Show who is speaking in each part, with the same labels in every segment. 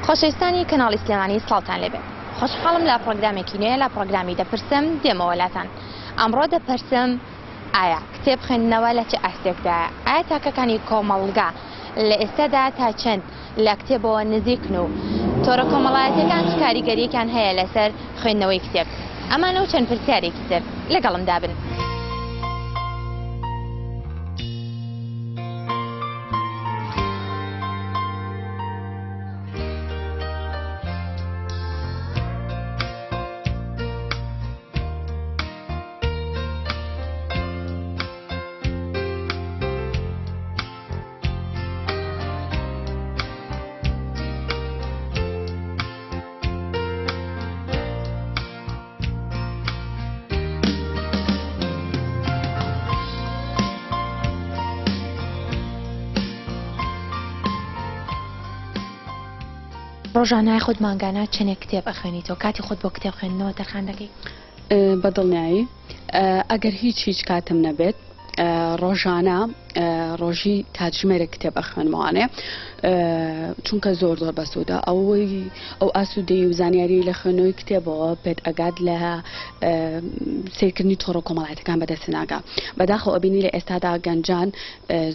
Speaker 1: خۆشەویستانی کەناڵی سلێمانی سڵاوتان لێبێ. خۆشحاڵم لە پڕۆگرامێکی نوێ لە پڕۆگرامی دەپرسم دێمەوە لاتان. ئەمڕۆ دەپرسم ئایا کتێب خوێندنەوە لە چ ئاستێکدایە؟ ئایا تاکەکانی کۆمەڵگا لە ئێستادا تا چەند لە کتێبەوە نزیکن و تۆڕە کۆمەڵایەتیەکان چ کاریگەریەکیان هەیە لەسەر خوێندنەوەی کتێب؟ ئەمانە و چەند پرسیارێکی تر لەگەڵمدا بن. ڕۆژانە یاخود مانگانە چەندێک کتێب ئەخوێنیتەوە؟ کاتی خۆت بۆ کتێب خوێندنەوە تەرخان دەکەی؟
Speaker 2: بە دڵنیایی ئەگەر هیچ هیچ کاتم نەبێت ڕۆژانە ڕۆژی کاتژمێرێک کتێب ئەخوێنمەوانێ چونکە زۆر زۆر بەسوودە ئەوەی ئەو ئاسوودەی و زانیاری لە خوێندنەوەی کتێبەوە پێت ئەگات لە سیرکردنی تۆڕە کۆمەڵایەتەکان بەدەست ناگا بەداخەوە ئەبینی لە ئێستادا گەنجان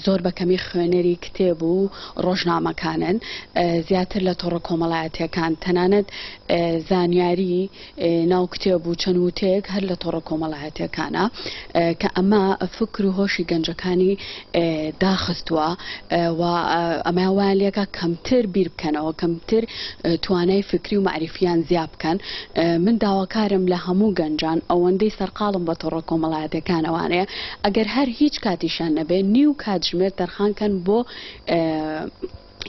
Speaker 2: زۆر بە کەمی خوێنەری کتێب و ڕۆژنامەکانن زیاتر لە تۆڕە کۆمەڵایەتیەکان تەنانەت زانیاری ناو کتێب و چەند وتەیەک هەر لە تۆڕە کۆمەڵایەتیەکانە کە ئەمە فکر و هۆشی گەنجەکانی داخستووە و ئەمە وایان لێکا کەمتر بیر بکەنەوە کەمتر توانای فکری و مەعریفیان زیا بکەن من داواکارم لە هەموو گەنجان ئەوەندەی سەرقاڵم بە تۆڕە کۆمەڵایەتیەکانەوانەیە ئەگەر هەر هیچ کاتیشیان نەبێ نیو کاتژمێر تەرخان کەن بۆ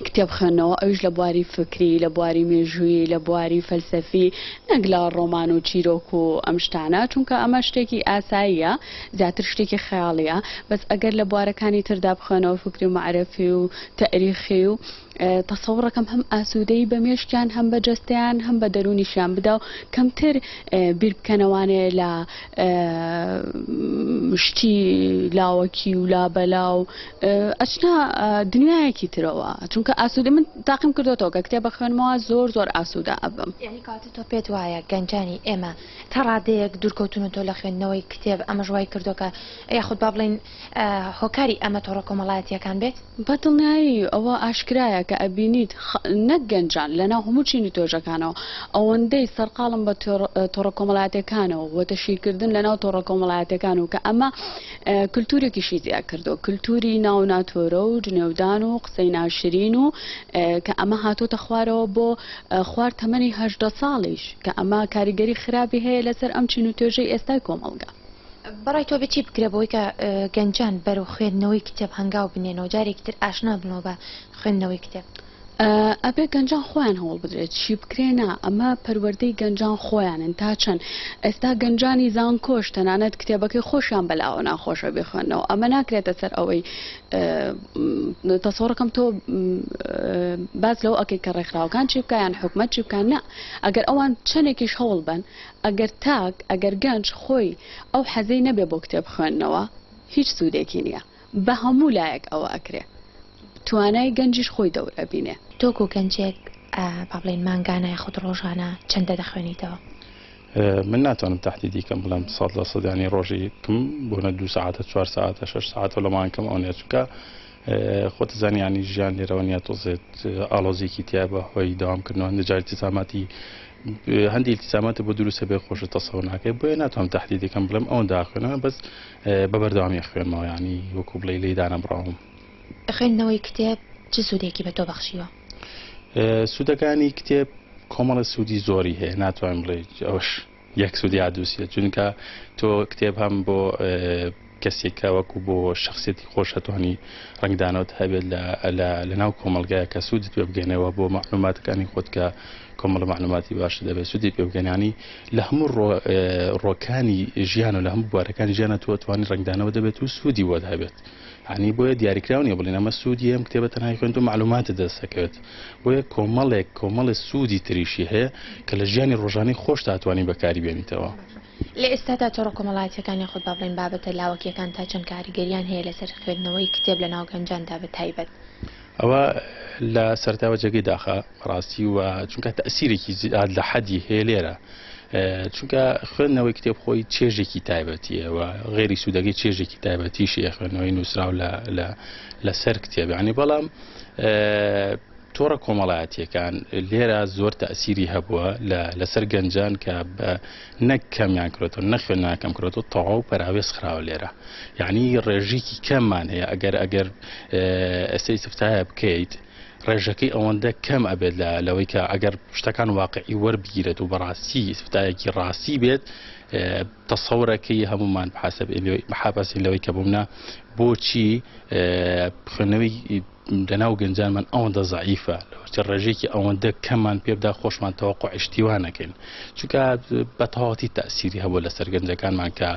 Speaker 2: کتێب خوێندنەوە ئەویش لە بواری فکری، لە بواری مێژوویی، لە بواری فەلسەفی نەک لە ڕۆمان و چیرۆک و ئەم شتانە چونکە ئەمە شتێکی ئاساییە زیاتر شتێکی خەیاڵیە بەس ئەگەر لە بوارەکانی تردا بخوێنەوە فکری و مەعرەفی و تەئریخی و تەسەوڕەکەم هەم ئاسوودەیی بە مێشکیان هەم بە جەستەیان هەم بە دەروونیشیان بدا و کەمتر بیر بکەنەوانێ لە شتی لاوەکی و لابەلا و ئەچنە دنیایەکی ترەوە چونکە ئاسوودە من تاقیم کردوەوە کە کتێبە خوێنمەوە زۆر زۆر ئاسوودە ئەبم.
Speaker 1: یانی کەواتە تۆ پێت وایە گەنجانی ئێمە تا ڕادەیەک دوورکەوتوونەتەوە لە خوێندنەوەی کتێب ئەمەش وای کردووە کە یاخود با بڵێین هۆکاری ئەمە تۆڕە کۆمەڵایەتییەکان بێت؟
Speaker 2: بە دڵنیایی ئەوە ئاشکرایە کە ئەبینیت نەک گەنجان لەناو هەموو چینی توێژەکانەوە ئەوەندەی سەرقاڵن بە تۆڕە کۆمەڵایەتیەکانەوە و تەشهیرکردن لەناو تۆڕە کۆمەڵایەتیەکان و کە ئەمە کلتورێکیشی زیا کردووە کلتوری ناو ناتۆرە و جنێودان و قسەی ناشرین و کە ئەمە هاتۆتە خوارەوە بۆ خوار تەمەنی 18 ساڵیش کە ئەمە کاریگەری خراپی هەیە لەسەر ئەم چین و توێژەی ئێستای کۆمەڵگا.
Speaker 1: بەڕای تۆ بێ چی بکرێ بۆی کە گەنجان بەرەو خوێندنەوەی کتێب هەنگاو بنێنەوە جارێکی تر ئاشنا بنەوە بە خوێندنەوەی کتێب؟
Speaker 2: ئەبێ گەنجان خۆیان هەوڵ بدرێت چی بکرێ نا ئەمە پەروەردەی گەنجان خۆیانن تا چەند ئێستا گەنجانی زانکۆش تەنانەت کتێبەکەی خۆشیان بەلاوە ناخۆشە بیخوێنەوە ئەمە ناکرێتە سەر ئەوەی تەسەوڕەکەم تۆ باس لەوە ئەکەی کە ڕێکخراوەکان چی بکە یان حکومەت چی بکە نا ئەگەر ئەوان چەندێکیش هەوڵ بەن ئەگەر تاک ئەگەر گەنج خۆی ئەو حەزەی نەبێ بۆ کتێب خوێندنەوە هیچ سوودێکی نییە بە هەموو لایەک ئەوە ئەکرێ توانای گەنجیش خۆی دەور ئەبینێ.
Speaker 1: تۆ وەکو گەنجێک با بڵێین مانگانە یاخود ڕۆژانە چەندە دەخوێنیتەوە؟
Speaker 3: من ناتوانم تەحدیدی کەم بڵێم 100% ینی ڕۆژی کم بۆ نە دوو سەعاتە چوار سەعاتە شەش سەعاتە لە مانگ کەم ئەو نیە چونکە خۆت زانی ینی ژیان لێرەوە نیە تۆزێت ئاڵۆزیکی تیا بە هۆی داوامکردنەوە هەندێک جار التزاماتی هەندی التزامات بۆ دروستە بێ خۆشە تەسەور ناکەی بۆیە ناتوانم تەحدیدی کەم بڵێم ئەوەندە ئەخوێنمەوە بەس بە بەردەوامی ئەخوێنمەوە ینی وەکو بڵێی لێی دانەبڕاوم.
Speaker 1: خوێندنەوەی کتێب چ سوودێکی بە تۆ بەخشیوە؟
Speaker 3: سوودەکانی کتێب کۆمەڵە سوودی زۆری هەیە ناتوانم بڵێ ئەوش یەک سوود یا دووسیە چونکە تۆ کتێب هەم بۆ کەسێک کە وەکو بۆ شخصیەتی خۆش هەتوانی ڕەنگدانەوەت هەبێت لە ناو کۆمەڵگایە کە سوودت پێ بگەنەوە بۆ مەعلوماتەکانی خۆت کە کۆمەڵە مەعلوماتی باشت دەبێت سوودی پێ بگەنانی لە هەموو ڕۆکانی ژیان و لە هەموو بوارەکانی ژیانە تۆ توانی ڕەنگدانەوە دەبێت و سوودی بۆت هەبێت یانی بۆیە دیاریکراو نیە بڵێن ئەمە سوودی ئەم کتێبە تەنها خوێند و مەعلوماتت دەست دەکەوێت بۆیە کۆمەڵێک کۆمەڵێ سوودی تریشی هەیە کە لە ژیانی ڕۆژانەی خۆشتا ئەتوانی بەکاری بێنیتەوە.
Speaker 1: لە ئێستادا تۆڕە کۆمەڵایەتیەکان یاخود با بڵێین بابەتە لاوەکیەکان تا چەند کاریگەریان هەیە لەسەر خوێندنەوەی کتێب لە ناو گەنجاندا بە تایبەت؟
Speaker 3: ئەوە لە سەرتاوە جێگەی داخە ڕاستی و چونکە تەسیرێکی زیاد لە حەدی هەیە لێرە چونکە خوێندنەوەی کتێب خۆی چێژێکی تایبەتیە و غێری سوودەکەی چێژێکی تایبەتیشی خوێندنەوەی نووسراو لە لەسەر کتێب ینی بەڵام تۆڕە کۆمەڵایەتیەکان لێرە زۆر تەئسیری هەبووە لەسەر گەنجان کە نەک کەمیان کرۆتەوە نە خوێندنیان کەم کرۆتەوە تەواو پەراوێز خراوە لێرە یعنی ڕێژێکی کەممان هەیە ئەگەر ئەگەر ئێستا ئیسفتایە بکەیت ڕێژەکەی ئەوەندە کەم ئەبێت لە لەوەی کە ئەگەر شتەکان واقعی وەربگیرێت و بەڕاستی ئیسفتایەکی ڕاستی بێت تەسەورەکەی هەمومان بحاسب بحابەسین لەوەی کە بوومنا بۆچی خوێندنەوەی لەناو گەنجانمان ئەوەندە زەعیفە لەوەچە ڕێژەیەکی ئەوەندە کەممان پێبدا خۆشمان تەوەقوعی شتی وا نەکەین چونکە بە تەواوەتی تەئسیری هەبووە لەسەر گەنجەکانمان کە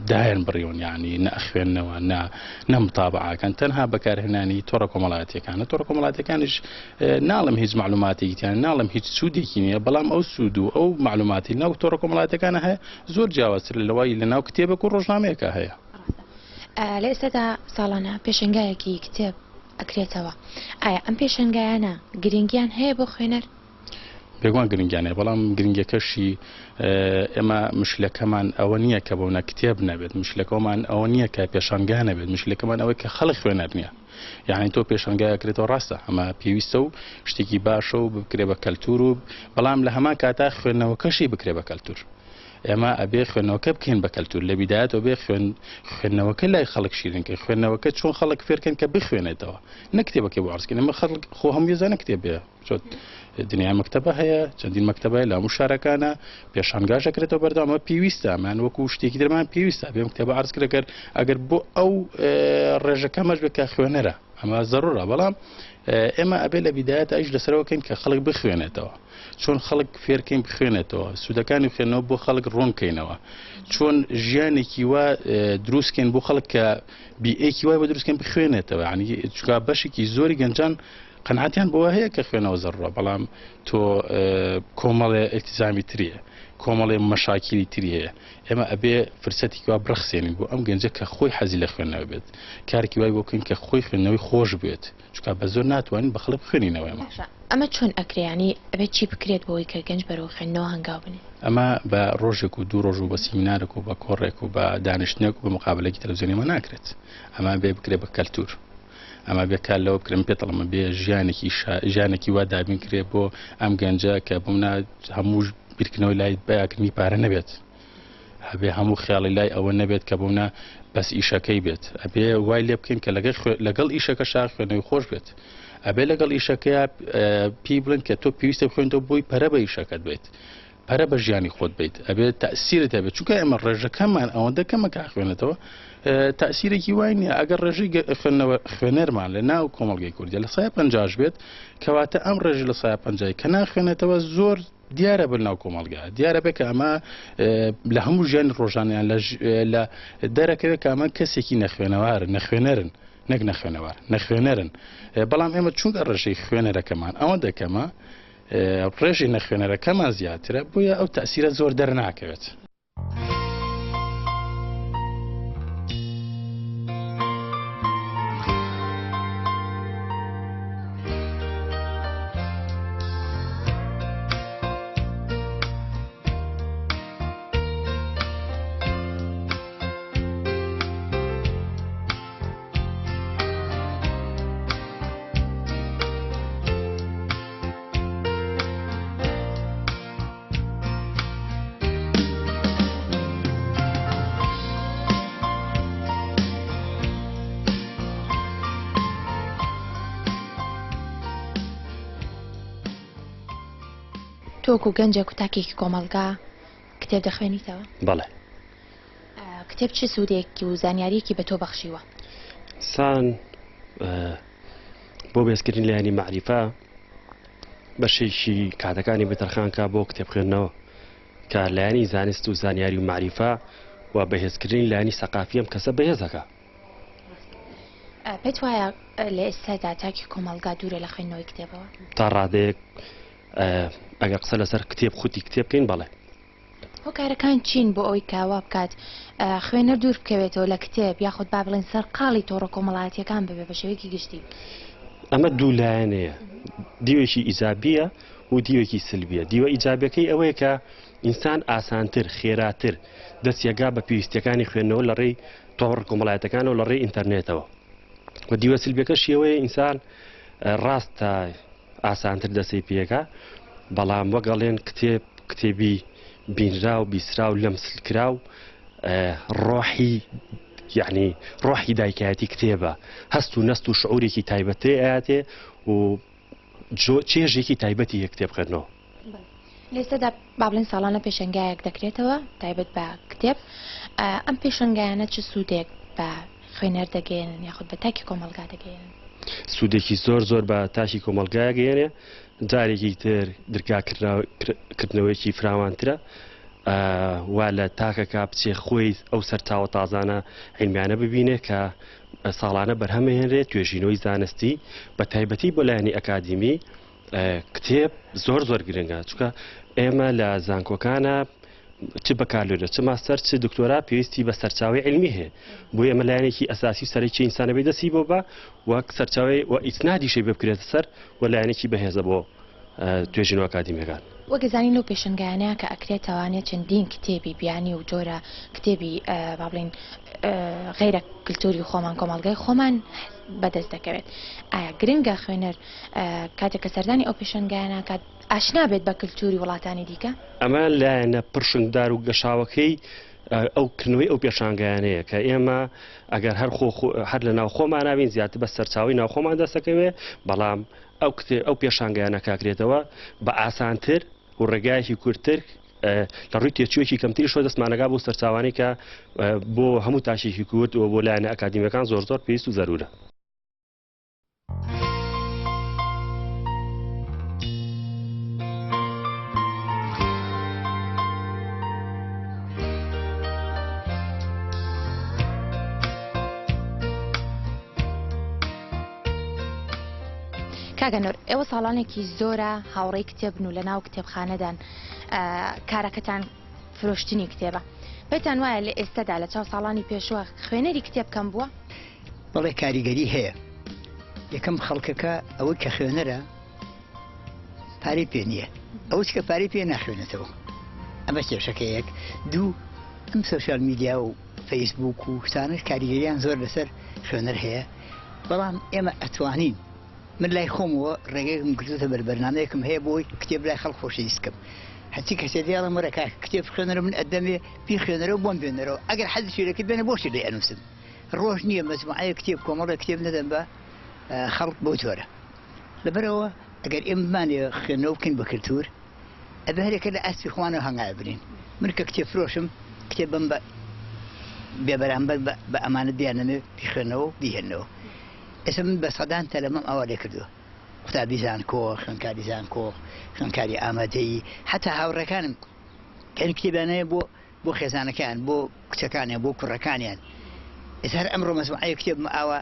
Speaker 3: دایان بڕیون یعنی نە ئەخوێننەوە نە نە متابعەکەن تەنها بەکارهێنانی تۆڕە کۆمەڵایەتیەکانە تۆڕە کۆمەڵاتەکانیش ناڵم هیچ معلوماتێکیان ناڵم هیچ سوودێکی نییە بەڵام ئەو سوود و ئەو معلوماتی ناو تۆڕە کۆمەڵاتەکانە هەیە زۆر جیاوازتر لەوای لە ناو کتێبێک و ڕۆژنامەیەکە هەیە.
Speaker 1: لە ئێستادا ساڵانە پێشەنگایەکی کتێب ئەکرێتەوە، ئایا ئەم پێشەنگایانە گرنگیان هەیە بۆ خوێنەر؟
Speaker 3: بێگومان گرنگیان هەیە، بەڵام گرنگیەکەشی ئێمە مشکلەکەمان ئەوە نییە کە بۆنە کتێب نەبێت، مشکلەکەمان ئەوە نییە کە پێشانگا نەبێت، مشکلەکەمان ئەوەی کە خەڵک خوێنەر نییە. یعنی تۆ پێشانگا ئەکرێتەوە ڕاستە ئەمە پێویستە و شتێکی باشە و بکرێ بە کەلتور و بەڵام لە هەمان کاتا خوێندنەوەکەشی بکرێ بە کەلتور. ئێمە ئەبێ خوێندنەوەکە بکەین بە کەلتور لە بیدایەتەوە بێ خوێن خوێندنەوەکە لای خەڵک شیرین کەین خوێندنەوەکە چۆن خەڵک فێرکەن کە بخوێنێتەوە نە کتێبەکەی بۆ عەرز کەین ئێمە خەڵک خۆ هەموو زانە کتێب بێ چۆن دنیای مەکتەبە هەیە چەندین مەکتەبە لە هەموو شارەکانە پێشانگاش دەکرێتەوە بەردەوامە پێویستە ئەمان وەکو شتێکی درمان پێویستە بێم کتێبە عەرز کرد ئەگەر ئەگەر بۆ ئەو ڕێژەکەمەش بێت کە خوێنەرە ئەمە زەرورە بەڵام ئێمە ئەبێ لە بیدایەت ئەیش لەسەرەوە کەین کە خەڵک بخوێنێتەوە چۆن خەڵک فێرکەین بخوێنێتەوە سوودەکانی خوێندنەوە بۆ خەڵک ڕوونکەینەوە چۆن ژیانێکی وا دروستکەین بۆ خەڵک کە بیئێکی وای بۆ دروستکەین بخوێنێتەوە یعنی چونکە بەشێکی زۆری گەنجان قەناعەتیان بۆ هەیە کە خوێنەوە زەڕوە بەڵام تۆ کۆمەڵێ ئیلتیزامی تریە کۆمەڵێ مەشاکیلی تری هەیە ئێمە ئەبێ فرسەتێکی وا بڕەخسێنین بۆ ئەم گەنجە کە خۆی حەزی لە خوێندنەوە بێت، کارێکی وای بۆ بکەین کە خۆی خوێندنەوەی خۆش بوێت، چونکە بە زۆر ناتوانین بە خەڵک بخوێنینەوە ئێمە.
Speaker 1: باشە ئەمە چۆن ئەکرێ یانی ئەبێ چی بکرێت بۆ ئەوەی کە گەنج بەرەو خوێندنەوە هەنگاو بنێ؟
Speaker 3: ئەمە بە ڕۆژێک و دوو ڕۆژ و بە سیمینارێک و بە کۆڕێک و بە دانیشتنێک و بە مقابەلەیەکی تەلەفزیۆنی ئەمە ناکرێت، ئەمە ئەبێ بکرێ بە کەلتور، ئەمە بێ کار لەوە بکرێ من پێت ئەڵێم ئەبێ ژیانێکی شا ژیانێکی وا دابین کرێ بۆ ئەم گەنجە کە بۆ منە هەموو بیرکردنەوەی لای پەیاکردنی پارە نەبێت ئەبێ هەموو خیاڵی لای ئەوە نەبێت کە بۆ منە بەس ئیشەکەی بێت ئەبێ وای لێ بکەین کە لەگەڵ لەگەڵ ئیشەکە شا خوێنەوەی خۆش بێت ئەبێ لەگەڵ ئیشەکەیا پێی بڵێن کە تۆ پێویستە بخوێنیتەوە بۆی پەرە بە ئیشەکەت بێت پەرە بە ژیانی خۆت بیت ئەبێت تەسیرت هەبێت چونکە ئێمە ڕێژەکەمان ئەوەندە کەمە کە خوێنێتەوە تەسیرێکی وای نییە ئەگەر ڕێژەی خوێندنەوە خوێنەرمان لە ناو کۆمەڵگەی کوردی لە سای پەنجاش بێت کەواتە ئەم ڕێژە لە سای پەنجای کە ناخوێنێتەوە زۆر دیارە بە ناو کۆمەڵگا دیارە بێ کە ئەمە لە هەموو ژیانی ڕۆژانیان لە دەرەکەوێت کە ئەمە کەسێکی نەخوێنەوار نەخوێنەرن نەک نەخوێنەوار نەخوێنەرن بەڵام ئێمە چونکە ڕێژەی خوێنەرەکەمان ئەوە دەکەمە ڕێژەی نەخوێنەرەکەمان زیاترە بۆیە ئەو تەسیرە زۆر دەرناکەوێت.
Speaker 1: تۆ وەکو گەنجێک و تاکێکی کۆمەڵگا کتێب دەخوێنیتەوە؟
Speaker 4: بەڵێ.
Speaker 1: کتێب چ سوودێکی و زانیاریەکی بە تۆ بەخشیوە؟
Speaker 4: سان بۆ بێزکردنی لایەنی مەعریفە بەشێکی کاتەکانی بتەرخان کا بۆ کتێب خوێندنەوە کە لایەنی زانست و زانیاری و مەعریفە و بەهێزکردنی لایەنی سەقافی ئەم کەسە بەهێزەکە.
Speaker 1: پێت وایە لە ئێستادا تاکی کۆمەڵگا دوورە لە خوێندنەوەی کتێبەوە؟
Speaker 4: تا ڕادەیەک ئەگەر قسە لەسەر کتێب خودی کتێب بکەین بەڵێ.
Speaker 1: هۆکارەکان چین بۆ ئەوەی کە وا بکات خوێنەر دوور بکەوێتەوە لە کتێب یاخود با بڵێین سەرقاڵی تۆڕە کۆمەڵایەتییەکان ببێ بە شێوەیەکی گشتی؟
Speaker 4: ئەمە دوو لایەنەیە، دیوێکی ئیجابییە و دیوێکی سلبییە. دیوە ئیجابیەکەی ئەوەیە کە ئینسان ئاسانتر، خێراتر دەستیەگا بە پێویستیەکانی خوێندنەوە لە ڕێی تۆڕە کۆمەڵایەتەکانەوە لە ڕێی ئینتەرنێتەوە. و دیوە سلبیەکەشی ئەوەیە ئینسان ڕاستە ئاسانتر دەستی پێکا، بەڵام وەک ئەڵێن کتێب کتێبی بینراو بیسراو لەمسلکراو ڕۆحی یعنی ڕۆحی دایکایەتی کتێبە، هەست و نەست و شعورێکی تایبەتێ ئەیاتێ و چێژێکی تایبەتی هەیە کتێب خوێندنەوە.
Speaker 1: لە ئێستادا با بڵێین ساڵانە پێشەنگایەک دەکرێتەوە تایبەت بە کتێب، ئەم پێشەنگایانە چ سوودێک بە خوێنەر دەگەیەنن یاخود بە تاکی کۆمەڵگا دەگەیەنن؟
Speaker 4: سوودێکی زۆر زۆر بە تاکی کۆمەڵگا گەیەنێ، جارێکی تر درگا کردنەوەیەکی فراوانترە، وا لە تاکەکە بچێ خۆی ئەو سەرچاوە تازانە عیلمیانە ببینێ کە ساڵانە بەرهەمهێنرێت، توێژینەوەی زانستی بە تایبەتی بۆ لایەنی ئەکادیمی کتێب زۆر زۆر گرنگە، چونکە ئێمە لە زانکۆکانە چ بەکالۆریۆس چ ماستەر چ دکتۆرا پێویستی بە سەرچاوەی علمی هەیە، بۆ ئێمە لایەنێکی ئەساسی و سەرەکی ئینسانە بێ دەستی بۆ بە وەک سەرچاوەی و ئیسنادیشی بێ بکرێتە سەر و لایەنێکی بەهێزە بۆ توێژینەوە ئەکادیمیەکان.
Speaker 1: وەک ئەزانین لەو پێشەنگایانە کە ئەکرێتەوانێ چەندین کتێبی بیانی و جۆرە کتێبی با بڵێین غەیرە کلتوری خۆمان کۆمەڵگای خۆمان بەدەست دەکەوێت. ئایا گرنگە خوێنەر کاتێک کە سەردانی ئەو پێشەنگایانە کات ئاشنا بێت بە کلتوری وڵاتانی دیکە؟
Speaker 4: ئەمە لایەنە پرشنگدار و گەشاوەکەی ئەو کردنەوەی ئەو پێشانگایانەیە کە ئێمە ئەگەر هەر خۆ هەر لە ناوخۆمانا بین زیاتر بە سەرچاوەی ناوخۆمان دەستەکەوێ، بەڵام ئەو کتێ ئەو پێشانگایانە کاکرێتەوە بە ئاسانتر و ڕێگایەکی کورتتر لە ڕووی تێچوویەکی کەمتریشەوە دەستمانەگا بۆ سەرچاوانەی کە بۆ هەموو تاکێکی کورد و بۆ لایەنە ئەکادیمیەکان زۆر زۆر پێویست و زەرورە.
Speaker 1: کاکە نور، ئێوە ساڵانێکی زۆرە هاوڕێی کتێبن و لەناو کتێبخانەدان، کارەکەتان فرۆشتنی کتێبە. پێتان وایە لە ئێستەدا لە چاو ساڵانی پێشووە خوێنەری کتێب کەم بووە؟
Speaker 5: بەڵێ کاریگەری هەیە. یەکەم خەڵکەکە ئەوەی کە خوێنەرە پارەی پێ نییە، ئەوەی کە پارەی پێ ناخوێنێتەوە، ئەمە کێشەکە یەک. دوو، ئەم سۆشیال میدیا و فەیسبوک و شتانەش کاریگەریان زۆر لەسەر خوێنەر هەیە، بەڵام ئێمە ئەتوانین، من لای خۆمەوە ڕێگەیەکم گرتووتە بەر، بەرنامەیەکم هەیە بۆی کتێب لای خەڵک خۆشەویست کەم، هەرچی کەسێ دێ ئەڵێم وەرە کاکە کتێب بخوێنەرە من ئەدەمێ بیخوێنەرەوە بۆم بێنەرەوە، ئەگەر حەزیشی لە کرد بێنە بۆشی لێ ئەنووسم. ڕۆژ نییە مەجموعەیەک کتێب کۆمەڵێک کتێب نەدەن بە خەڵک بەو جۆرە. لەبەرئەوە ئەگەر ئێمە بمانەوێ خوێندنەوە بکەین بە کلتور ئەبێ هەرێکە لە ئاستی خۆمانەوە هەنگاوێ بنێین. من کە کتێب فرۆشم کتێب بەم بە بێ بەرامبەر بە ئەمانەت بیانەمێ بیخوێنەوە و بیهێننەوە. ئێستا من بە سەدان تەلەمەم ئاوا لێ کردووە. قوتابی زانکۆ، خوێندکاری زانکۆ، خوێندکاری ئامادەیی، حەتا هاوڕێکانم کە کتێبیان هەیە بۆ بۆ خێزانەکەیان، بۆ کچەکانیان، بۆ کوڕەکانیان. ئێستا هەر ئەمڕۆ مەجموعەیەک کتێبم ئاوا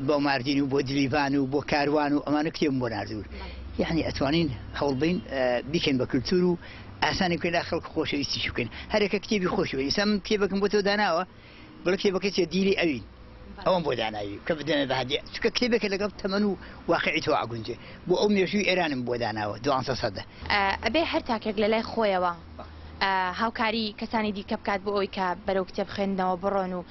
Speaker 5: بۆ ماردین و بۆ دلیڤان و بۆ کاروان و ئەمانە کتێبم بۆ ناردبوون. یەعنی ئەتوانین هەوڵبەین بیکەین بە کلتور و ئاسانی بکەین لا خەڵک خۆشەویستیشی بکەین. هەرێکە کتێبی خۆشی بێت. ئێستا من کتێبێکم بۆ تۆ داناوە، بڵێ کتێبەکە چیە؟ دیلی ئەوین. ئەوەم بۆ داناوی کە بدەمێ بە هەدیە. چونکە کتێبێکە لەگەڵ تەمەن و واقیعی تۆ ئەگونجێ. بۆ ئەو مێژووی ئێرانم بۆ داناوە، دوانزە سەدە.
Speaker 1: ئەبێ هەر تاکێک لە لای خۆیەوە هاوکاری کەسانی دیکە بکات بۆ ئەوەی کە بەرەو کتێب خوێندنەوە بڕۆن و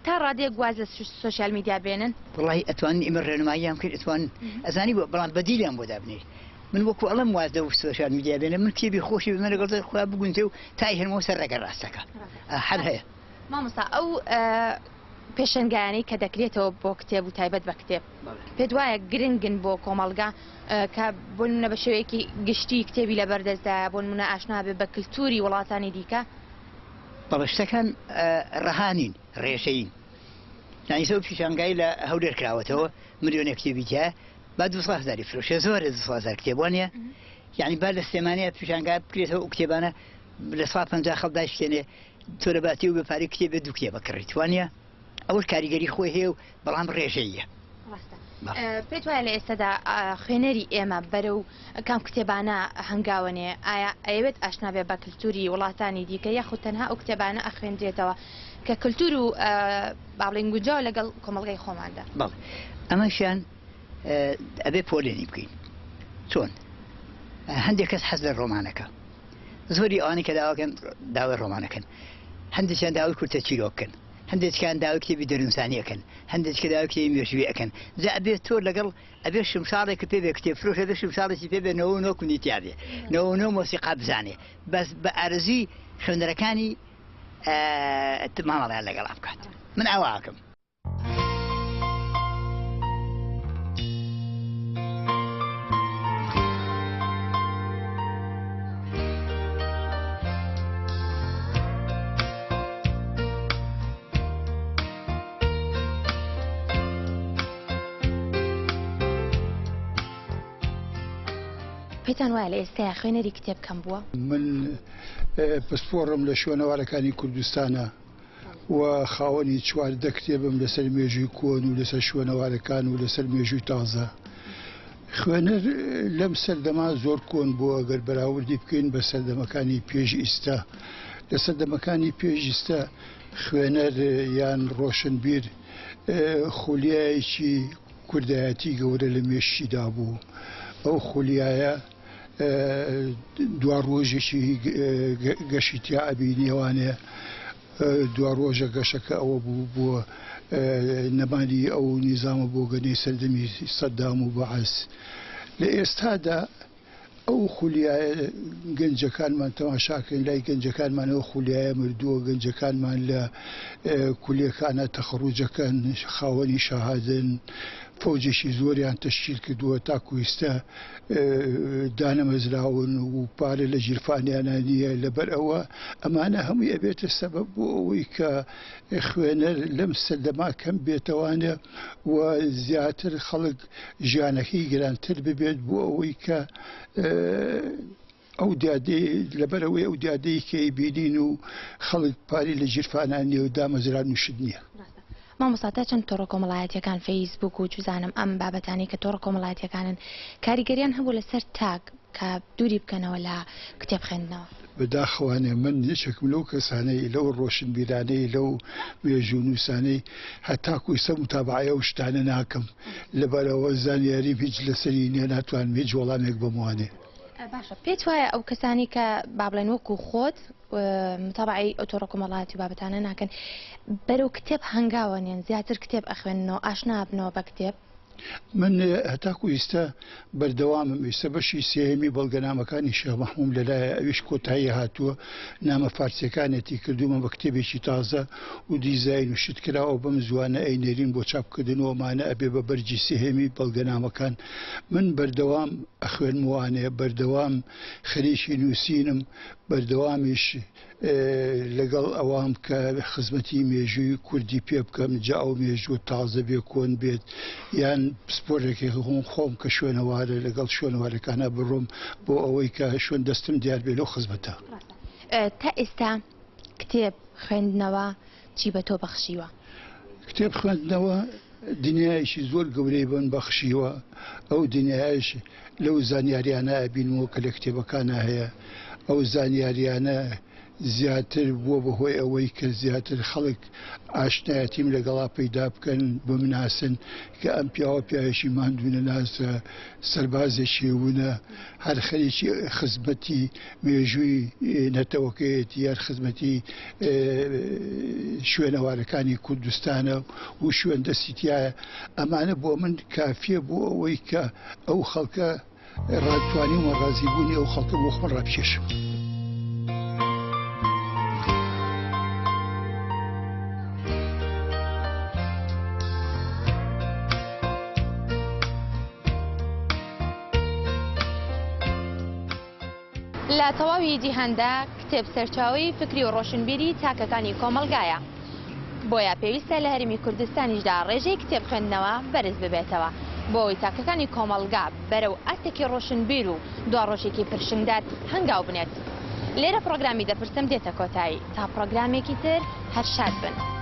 Speaker 1: تا ڕادەیەک واز لە سۆشیال میدیا بێنن؟
Speaker 5: وەڵاهی ئەتوانن ئێمە ڕێنماییان بکەین ئەتوانن ئەزانی بۆ بەڵام بەدیلیان بۆ دابنێی من وەکو ئەڵێم واز لەو سۆشیال میدیا بێنە من کتێبی خۆشی بمە لەگەڵ خۆیان بگونجێ و تا ئەیهێنمەوە سەر ڕێگە ڕاستەکە هەر هەیە.
Speaker 1: مامۆستا ئەو پێشەنگایانەی کە دەکرێتەوە بۆ کتێب و تایبەت بە کتێب پێت وایە گرنگن بۆ کۆمەڵگا کە بۆ نمونە بە شێوەیەکی گشتی کتێبی لەبەردەستدایە بۆ نمونە ئاشنا بێ بە کلتوری وڵاتانی دیکە؟
Speaker 5: بەڵێ شتەکان ڕەها نین ڕێژەیین یانی ئێستا ئەو پیشانگای لە هەولێر کراوەتەوە ملیۆنێک کتێبی تیایە با 200 هەزاری فرۆشێ زۆرە 200 هەزار کتێب وانە یعنی با لە سلێمانیا پیشانگا بکرێتەوە ئەو کتێبانە لە 150 خەڵک داشتێنێ تۆ لە باتی و بە پارەی کتێبێ دوو کتێبە کڕیت وانە ئەوەش کاریگەری خۆی هەیە و بەڵام ڕێژەیە.
Speaker 1: ڕاستە. پێت وایە لە ئێستادا خوێنەری ئێمە بەرەو کام کتێبانە هەنگاوەنێ؟ ئایا ئەیەوێت ئاشنا بێ بە کلتوری وڵاتانی دیکە یاخود تەنها ئەو کتێبانە ئەخوێندرێتەوە کە کلتور و با بڵێین گونجاوە لەگەڵ کۆمەڵگای خۆماندا؟
Speaker 5: بەڵێ ئەمەشیان ئەبێ پۆلێنی بکەین. چۆن؟ هەندێک کەس حەز لە ڕۆمانەکە زۆری ئەوانەی کە داواکەن داوای ڕۆمانەکەن هەندێکیان داوای کورتە چیرۆکەن هەندێکیان داوای کتێبی دەروونزانی ئەکەن هەندێک داوای کتێبی مێژووی ئەکەن جا ئەبێت تۆ لەگەڵ ئەبێ شمشاڵێک پێ بێ کتێب فرۆش ئەبێ شمشاڵێکی پێ بێ 99 کوندی تیا بێ 99 مۆسیقا بزانێ بەس بە ئارەزووی خوێنەرەکانی مامەڵەیان لەگەڵا بکات من ئاوا ئەکەم.
Speaker 1: پێتان وایە لە ئێستایا خوێنەری کتێب کەم بووە؟
Speaker 6: من پسپۆڕم لە شوێنەوارەکانی کوردستانە و خاوەنی 14 کتێبم لەسەر مێژووی کۆن و لەسەر شوێنەوارەکان و لەسەر مێژووی تازە. خوێنەر لەم سەردەما زۆر کۆن بووە گەر بەراوردی بکەین بە سەردەمەکانی پێش ئیستا. لە سەردەمەکانی پێش ئیستا خوێنەر یان ڕۆشنبیر خولیایەکی کوردایەتی گەورە لە مێشکیدا بوو. ئەو خولیایە دوا ڕۆژێکی گەشی تیا ئەبینیەوانێ دوا ڕۆژە گەشەکە ئەوە بوو بۆ نەمانی ئەو نیزامە بۆگەنەی سەردەمی سەدام و بەعس. لە ئێستادا ئەو خولیایە گەنجەکانمان تەماشاکەین لای گەنجەکانمان ئەو خولیایە مردووە گەنجەکانمان لە کولیەکانە تەخەڕوجەکەن خاوەنی شەهادن فەوجێکی زۆریان تەشکیل کردووە تاکو ئیستا دانەمەزراون و پارە لە ژیرفانیانە نییە لەبەر ئەوە ئەمانە هەمووی ئەبێتە سەبەب بۆ ئەوەی کە خوێنەر لەم سەردەما کەم بێتەوانە و زیاتر خەڵک ژیانەکەی گرانتر ببێت بۆ ئەوەی کە ئەو دیاردەی لەبەرئەوەی ئەو دیاردەی کە ئەیبینین و خەڵک پارەی لە گیرفانا نییە و دامەزران و شت نییە.
Speaker 1: ڕاستە مامۆستا تا چەند تۆڕە کۆمەڵایەتیەکان فەیسبوک و چوزانم ئەم بابەتانەی کە تۆڕە کۆمەڵایەتیەکانن کاریگەریان هەبوو لەسەر تاک کە دووری بکەنەوە لە کتێب خوێندنەوە؟
Speaker 6: بەداخەوانێ من یەکێکم لەو کەسانەی لەو ڕۆشنبیرانەی لەو مێژوونووسانەی هەتاکو ئیستا متابەعەی ئەو شتانە ناکەم لەبەرئەوە زانیاریم هیچ لەسەری نییە ناتوانم هیچ وەڵامێک بەموانێ.
Speaker 1: باشە پێت وایە ئەو کەسانی کە با بڵێن وەکو خۆت متابعەی ئەو تۆڕە کۆمەڵایەتی و بابەتانە ناکەن بەرەو کتێب هەنگاوە نێن زیاتر کتێب ئەخوێننەوە ئاشنا بنەوە بە کتێب؟
Speaker 6: من هەتاکو ئیستا بەردەوامم ئیستا بەشی سێهەمی بەڵگەنامەکانی شێخ مەحموم لەلایە ئەویش کۆتایی هاتووە نامە فارسیەکانێتی کردوومە بە کتێبێکی تازە و دیزاین و شت کراوە بەم زووانە ئەینێرین بۆ چاپکردن و ئەمانە ئەبێ بە بەرگی سێهەمی بەڵگەنامەکان من بەردەوام ئەخوێنموانێ بەردەوام خەریکی نووسینم بەردەوامیش لەگەڵ ئەوام کە خزمەتی مێژووی کوردی پێ بکەم جا ئەو مێژوو تازە بێ کۆن بێت یان پسپۆرێکی هۆم خۆم کە شوێنەوارە لەگەڵ شوێنەوارەکانە بڕۆم بۆ ئەوەی کە شوێن دەستم دیار بێ لەو خزمەتە.
Speaker 1: تا ئێستا کتێب خوێندنەوە چی بە تۆ بەخشیوە؟
Speaker 6: کتێب خوێندنەوە دنیایەکی زۆر گەورەی بەن بەخشیوە، ئەو دنیایەش لەو زانیاریانە ئەبینمەوە کە لە کتێبەکانا هەیە، ئەو زانیاریانە زیاتر بووە بە هۆی ئەوەی کە زیاتر خەڵک ئاشنایەتیم لەگەڵا پەیدا بکەن، بمناسن کە ئەم پیاوە پیاوێکی ماندوونەناسە، سەربازێکی ونە، هەر خەریکی خزمەتی مێژووی نەتەوەکەیەتی، هەر خزمەتی شوێنەوارەکانی کوردستانە و شوێن دەستی تیایە. ئەمانە بۆ من کافیە بۆ ئەوەی کە ئەو خەڵکە ڕاتوانیومە ڕازیبوونی ئەو خەڵکە بۆ خۆم ڕابکێشم.
Speaker 1: لە تەواوی جیهاندا کتێب سەرچاوەی فکری و ڕۆشنبیری تاکەکانی کۆمەڵگایە. بۆیە پێویستە لە هەرێمی کوردستانیشدا ڕێژەی کتێب خوێندنەوە بەرز ببێتەوە بۆ ئەوەی تاکەکانی کۆمەڵگا بەرەو ئاستێکی ڕۆشنبیر و دواڕۆژێکی پرشنگدار هەنگاو بنێت. لێرە پڕۆگرامی دەپرسم دێتە کۆتایی. تا پڕۆگرامێکی تر هەر شاد بن.